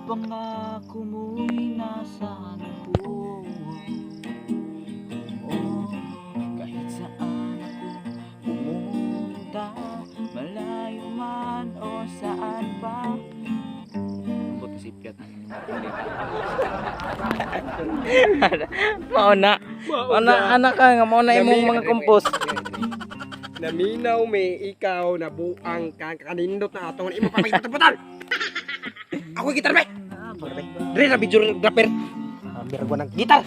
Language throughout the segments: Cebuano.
Pangako mo'y nasaan ako. Oh, kahit saan ako pumunta, malayo man o saan pa. Ambot si Piat. Mao na. Mao na anak ka nga mao na imong mga compose. Naminaw may ikaw na buang ka kanindot na atong imo pa pagputol. Ako gitar be. Dre ra video rapper. Miragwa ng gitar.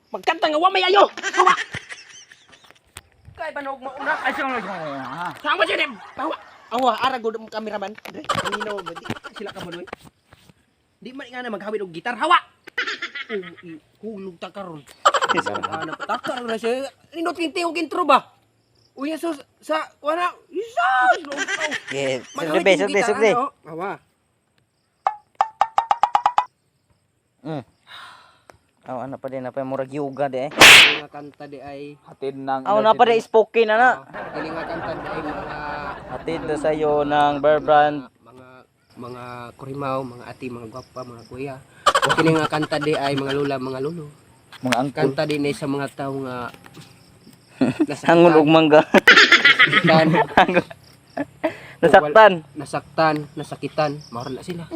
Magkanta nga wa may ayo. Hawa. Kay banog mauna. Ay, saan mo ha? Saan ba siya? Hawa. Awa ara gud mo cameraman. Dre naminaw ba di sila ka manoy. Di man nga na maghawid og gitar. Hawa. Hulog ta karon. Ana patakar na siya. Nindot kinti og intro ba? Uy, so, sa, wala, isa! Okay, sugdi be, sugdi, sugdi. Awa. Aw ana pa din na pa murag yoga di eh. Kini nga kanta di ay, Hatid ng Aw na pa di spoken na na. kini nga kanta di ay mga, Hatid na sa'yo ng Bear Brand. mga kurimaw, mga ati, mga gwapa, mga kuya. O kini nga kanta di ay mga lula, mga lolo. Mga angkol. Kanta din ay sa mga tao nga Hangon og mangga. nasaktan, Nasaktan. nasaktan, nasakitan, mawala na sila.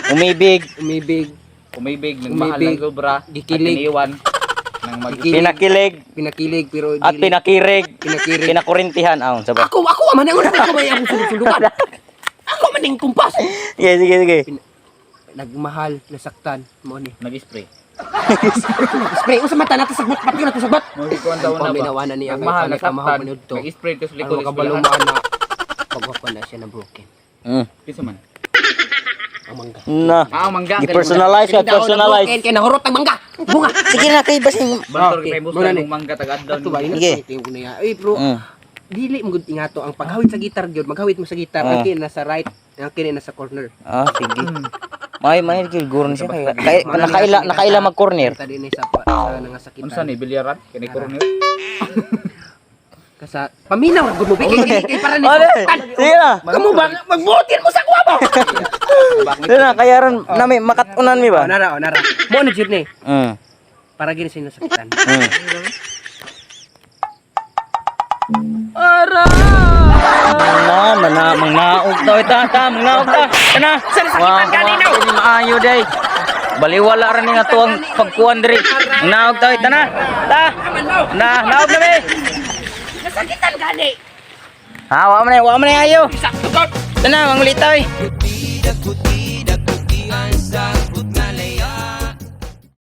Umibig. Umibig, Umibig, nagmahal Umibig, ng sobra, at gikilig. iniwan ng mag Gikilig. Pinakilig Pinakilig pero at dili- pinakirig. pinakirig. Pinakurintihan. Aw, sabay. Ako, ako, man ang una ko may akong sulod-sulukan. Ako man ang kumpas. Sige, sige, sige. Nagmahal, nasaktan, mo ni. Nag-spray. Spray unsa mata nato sagbot, pati nato sagbot. Mga kuwan daw na ba? Paminawanan niya kay Nagmahal, panay kamahaw nasaktan. panood to. Nag-spray to sa Ano likod. kabalo eskwelahan. mo na pagwapa na siya na broken. Kinsa man? Ang mangga. Na. Ah, ang mangga. Gi-personalize ka, Kini daw na personalize. broken kay nahurot ang mangga. Bunga. Sige na kay basin. Bantor Okay, kay Musta muna ni. ng mangga taga-adlaw. Ato ba Sige. yun? na ya. Ay bro, dili mo gud ingato ang paghawid sa gitar gyud, maghawid mo sa gitar, ang kini nasa right, ang kini nasa corner. Ah, sige. May may gilgor ni siya kay kay nakaila nakaila mag corner. Kanta din sa sa nangasakitan. Unsa ni bilyaran? Kini corner. Kasa paminaw ra gud mo kay kay kay para ni. Ore, sige na. Kamu ba magbuotin mo sa kuwa ba? Sige na kayaran nami makatunan mi ba? Oh, nara, oh, nara. Mo na jud ni. Para gini siya nasakitan. Ara! Na, mana, mangnaog ta, ta, ta, mangnaog ta. Kana. Sakitan kanina. Maayo day. Baliwala ra ni nga tuang pagkuan diri. Mangnaog ta, ta na. Ta. Na, naog na mi. Nasakitan gani. Ha, wa man wa man ayo. Sakto god. Tana, mangulitaw. Kutida, kutida.